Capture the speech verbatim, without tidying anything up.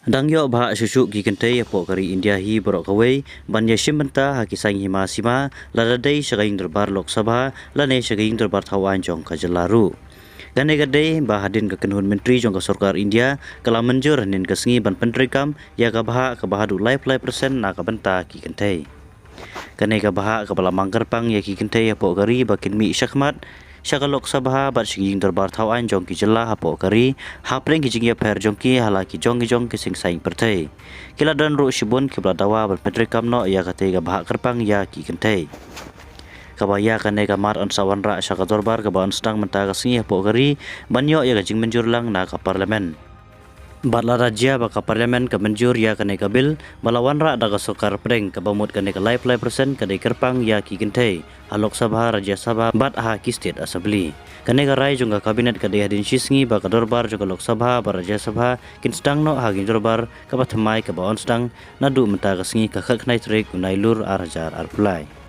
Dang ïoh bhah shuh shuh ki kynthei hapoh ka ri India hi baroh kawei ban ïashim bynta ha ki saiñ hima sima, lada dei sha ka ïing dorbar Lok Sabha lane sha ka ïing dorbar thaw aiñ jong ka jylla ruh. Kane ka dei ba hadien ka kynhun myntri jong ka sorkar India ka la mynjur hynnin ka sngi ban pyntreikam ïa ka bhah kaba haduh lai phlai percent na ka bynta ki kynthei. Kane ka bhah kaba la mang kyrpang ïa ki kynthei hapoh ka ri ba kin mih shakhmat sha ka Lok Sabha bad sha ki ïing dorbar thaw aiñ jong ki jylla hapoh ka ri, hapdeng ki jingïapher jong ki ha la ki jong ki jong ki sing saiñ pyrthei. Ki la don ruh shibun kiba la dawa ban pyntreikam noh ïa katei ka bhah kyrpang ïa ki kynthei. Kaba ïa kane ka mat yn sa wanrah sha ka dorbar kaba yn sdang mynta ka sngi hapoh ka ri, ban ïoh ïa ka jingmynjur lang na ka Parliament. Bad lada jia ba ka Parliament ka mynjur ïa kane ka bill ba la wanrah da ka sorkar pdeng, kaba mut kane ka lai phlai percent ka dei kyrpang ïa ki kynthei ha Lok Sabha, Rajya Sabha bad ha ki State Assembly. Kane ka rai jong ka Cabinet ka dei hadien shi sngi ba ka dorbar jong ka Lok Sabha bad Rajya Sabha kin sdang noh ha ka ïing dorbar kaba thymmai kaba yn sdang naduh mynta ka sngi ka khatkhyndai tarik u Nailur ar hajar arphew lai.